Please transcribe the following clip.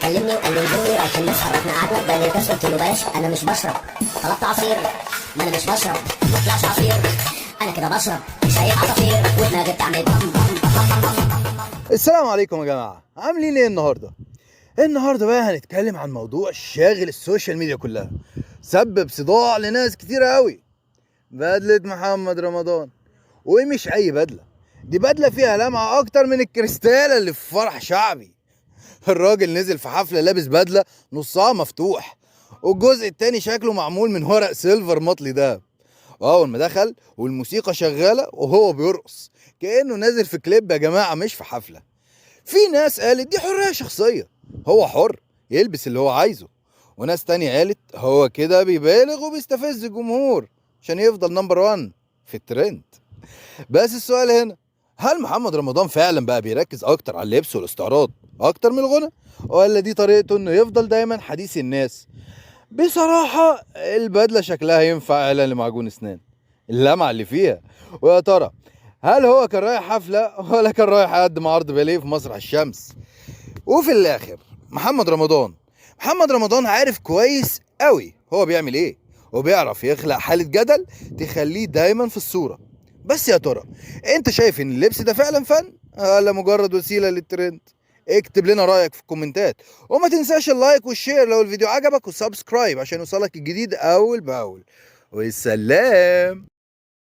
كلمني وقال لي انزل لي، رايحين نسهر. احنا قعدنا اداني الكاس، قلت له بلاش انا مش بشرب. طلبت عصير، ما انا مش بشرب، ما طلعش عصير. انا كده بشرب شايف عصافير ودماغي بتعمل بام بام بام بام بام. السلام عليكم يا جماعة، عاملين ايه النهاردة؟ النهاردة بقى هنتكلم عن موضوع شاغل ال social media كلها، سبب صداع لناس كتيرة قوي. بدلة محمد رمضان، ومش أي بدلة، دي بدلة فيها لمعة أكتر من الكريستالة اللي في فرح شعبي. الراجل نزل في حفلة لابس بدلة نصها مفتوح، والجزء التاني شكله معمول من ورق silver مطلي دهب. اول ما دخل والموسيقى شغالة وهو بيرقص كأنه نازل في كليب يا جماعة، مش في حفلة. في ناس قالت دي حرية شخصية، هو حر يلبس اللي هو عايزه، وناس تانية قالت هو كده بيبالغ وبيستفز الجمهور عشان يفضل number 1 في الترند. بس السؤال هنا، هل محمد رمضان فعلا بقى بيركز اكتر على اللبس والاستعراض اكتر من الغنى، ولا دي طريقته انه يفضل دايما حديث الناس؟ بصراحة البدلة شكلها ينفع اعلان لمعجون اسنان، اللمعة اللي فيها. ويا ترى هل هو كان رايح حفلة ولا كان رايح يقدم عرض باليه في مسرح الشمس؟ وفي الاخر محمد رمضان عارف كويس قوي هو بيعمل ايه، وبيعرف يخلق حالة جدل تخليه دايما في الصورة. بس يا ترى انت شايف ان اللبس ده فعلا فن ولا مجرد وسيلة للترند؟ اكتب لنا رأيك في الكومنتات، وما تنساش ال like وال share لو الفيديو عجبك، و subscribe عشان يوصلك الجديد اول باول. والسلام.